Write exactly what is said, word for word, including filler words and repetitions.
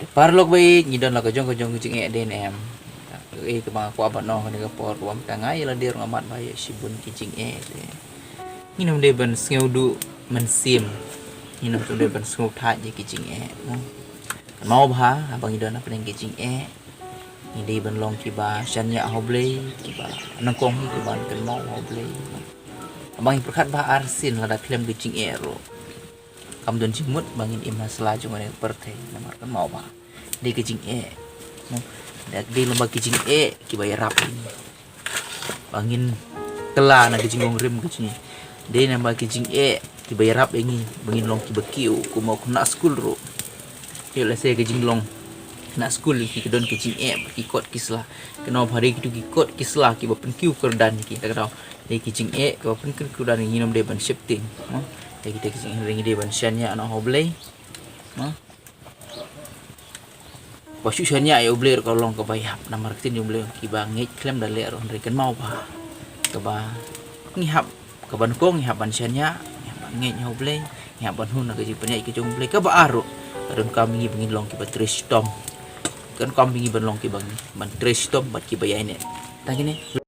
Paralok ba ïeit, ngi don la ka jong ka jong ka jingeh dei ne em. Ei, kaba nga kwah ban ong ha kane ka por, kaba mynta nga ïa lade ruh nga mad ba ïa shibun ki jingeh te. Ngin ym dei ban sngew duh mynsiem. Ngin ym dei ban sngew thait ïa ki jingeh, mo. Kynmaw bha haba ngi don hapdeng ki jingeh, ngi dei ban long kiba shaniah ha U Blei, kiba nyngkong hi, kiba kynmaw ha U Blei. Haba ngi pyrkhat bha arsien lada khlem ki jingeh ruh, kam don jingmut ba ngin im ha sla jong kane ka pyrthei, namar kynmaw bha, dei ki jingeh, mo. Dei, dei lyngba ki jingeh kiba ïarap ïa ngi ba ngin kylla na ki jinglong rim ki jingeh. Dei namar ki jingeh kiba ïarap ïa ngi ba ngin long kiba kiew, kumba u khynnah skul ruh. Te lehse ki jinglong khynnah skul ki don ki jingeh bad ki kot ki sla. Kynmaw bha, dei kitu ki kot ki sla kiba pynkiew kyrdan ïa ki. Te ka daw, dei ki jingeh kiba pynkiew kyrdan ïa ngi, ngin ym dei ban sheptieng, mo. Dei kita ki jingeh, ngi dei ban shaniah noh ha U Blei, mo. Ba shu shaniah ïa U Blei ruh ka long kaba ïap, namar ka ktien U Blei, kiba ngeit khlem da leh ruh, hynrei kynmaw bha, kaba ngi hap, kaba nyngkong ngi hap ban shaniah, ngi hap ban ngeit ha U Blei, ngi hap ban hun na ka jingpynïaid ka jong U Blei. Kaba ar ruh, ka donkam ïa ngi ba ngin long kiba trei shitom. Ka donkam ïa ngi ban long kiba, ban trei shitom bad kiba ïaineh. Tang kine.